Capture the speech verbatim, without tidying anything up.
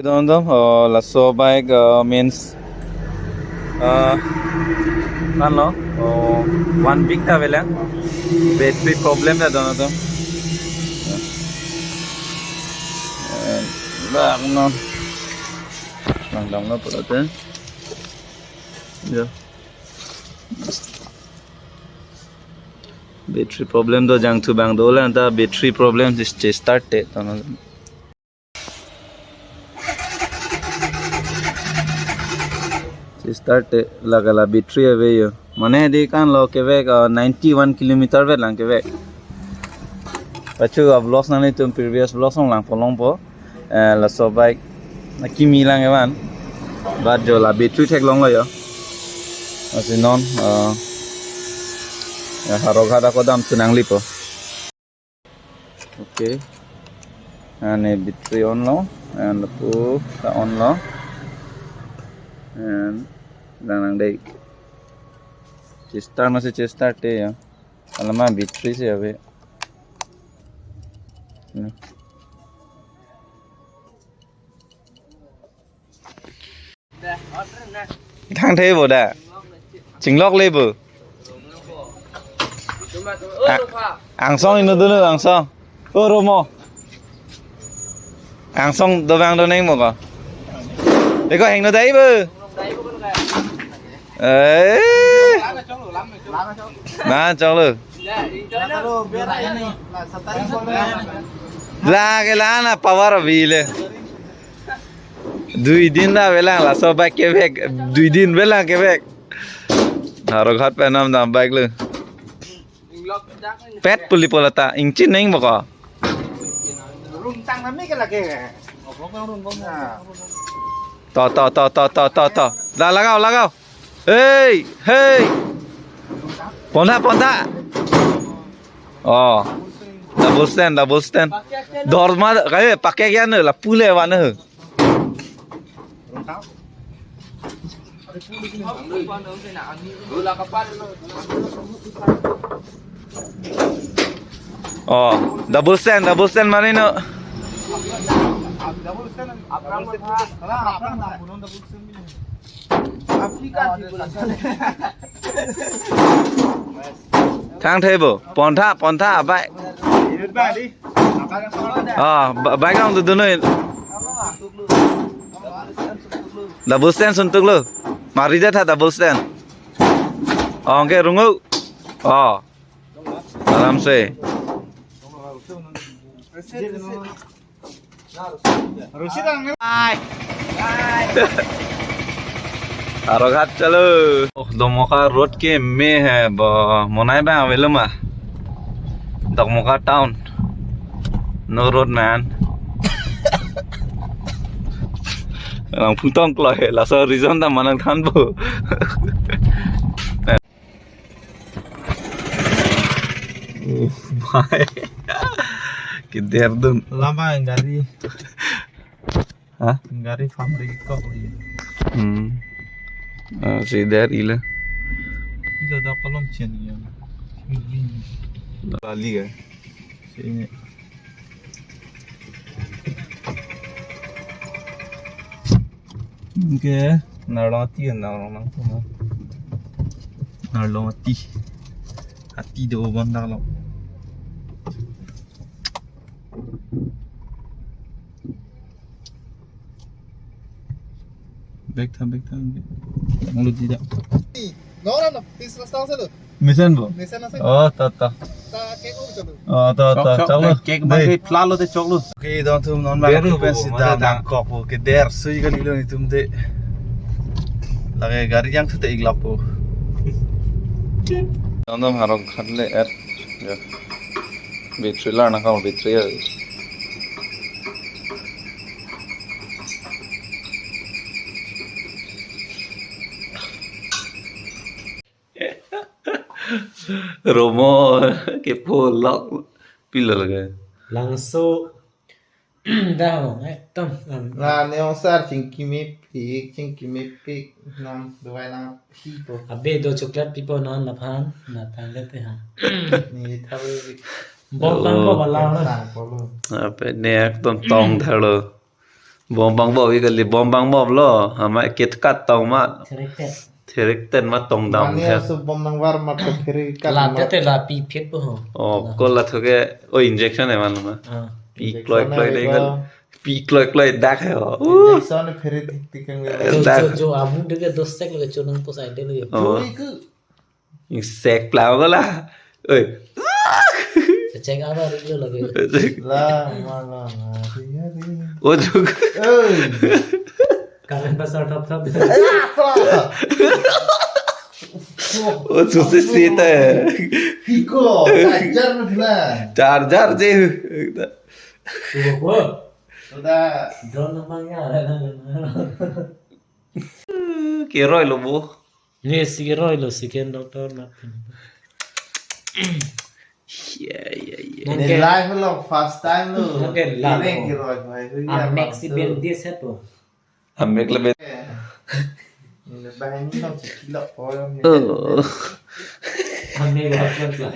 Don don, oh, laso bike, uh, means, uh, kan lo, oh, one week ta avelang, battery problem ta don don. Eh, bak non. Langdamlo pulote. Ya. Battery problem do jangthu abang dolang ta battery problem sis che start te don. Che start te lake la battery ave yo. Mane di kan lo kevek, uh, ninety-one kilometer vet lang kevek. Pachu a vlogs nanglitum previous vlogs along langpon longpo. Eh, laso bike na kimi lang evan. But jo la battery theklonglo yo. Lasi non, uh, ya, Howraghat ako damthu nanglipo. Okay. Ane battery on lo, and lapu ta on lo. And lang lang dei. Che start masi che start te ya. Alama battery si ave. Hmm. Thangthei bo da. Chinglok le bo. A-, angsong inut dun angsong. O Romo. Angsong dobang do neng mo ko. Eko hengno dai bo. Eh. Na choklo. Lake la na power bile. Dui din ta avelang laso bike kevek, dui din avelang kevek. Howraghat pen nam dam bike lo. Pet puli pola ta ingchin neng boko. To to to to to to to. La lagao lagao. Hey hey. Pontha pontha. Oh. Double stand, double stand. Dorma kahe pakai kya ne la pule wa ne. Oh, double stand, double stand mari no. Thangthei bo, pontha, pontha abai. Ah, ba-, bike along dodun noi. Double stand suntuk lo. Mari det ha double stand. Oh, okay, rungu. Oh. Aram se. Howraghat chalo. Oh, Dokmoka road ke me hai bo. Monai abang avelo ma. Dokmoka town. No road man. Nang phutong kloi laso reason ta manang than bo. Oh, bhai. Keder dun. Lama gari. Ha? Gari family ko. Hmm. Ah, si der ila. Ila da kolom chen ya. Lali ya. Sini. Anke, Narlong ati, Narlong nangtum. Narlong ati. Ati do bon dak lo. Bek tha, bek tha. Mulu tidak. Nora na, pis rasta ase lo. Mesen bo? Mesen ase. Oh, to, to. Ta kek o chalo. Oh, to, to, chok, chok, chok lo. Kek bang ke pla lo te chok lo. Okay, don tum non bang ber tu lo pen bo, sida mane ta nangkok bo. Keder sui kali lo netum te. Lake gari jangthu te iglak bo. Don tum Howraghat le er. Ya. Battery la na kau battery ya. Romo ke polok pilo lage. Langso. Dah, ekdom. Na neong sar chingki mepik, chingki mepik, nam duai nang hipo. Abe do chocolate pipo non laphan, na tanglet te ha. Ni thawe. Bok tang ko bala. Tang polo. Ape ne ekdom tong thalo. Bom bang bom ikali bom bang bom lo. Ama kit kat tong ma. Therektet. Therektet ma tong dam. Mani asu bom nangvar mat ke therektet. La mat. Tete la pi phit po ho. Oh, ko la thuke. Oh, injection e man ma. Ah. Pi injection kloi kloi e dei ko. Pi kloi kloi dak he ho. Uh. Injection e phiri tik tik ang. Jo, dak. Jo, jo, amu de ke dos tek lo ke chonang posai de lo. Oh. Choi ke. Sek plau ko la. Oi. Check apa ring lo lagi. La, ma, la, ma, ring, ring. Oh, juk. Oi. Current pasar thap thap. Ya, apa? Oh, susi sita. Piko, charger na thila. Charger je. Sudah. Drone nampang ya. Kiroi lo bu. Ni si kiroi lo second doctor na. Ya, ya, ya. Nang ke live lo, first time lo. Nang ke la lo. Ini kiroi, bhai. Ini am apa next tu? Bill dia set po. Am mek lebe. Ini bhai ini lo, cekilok po yang ni. Oh. Am mek lo, lo, lo.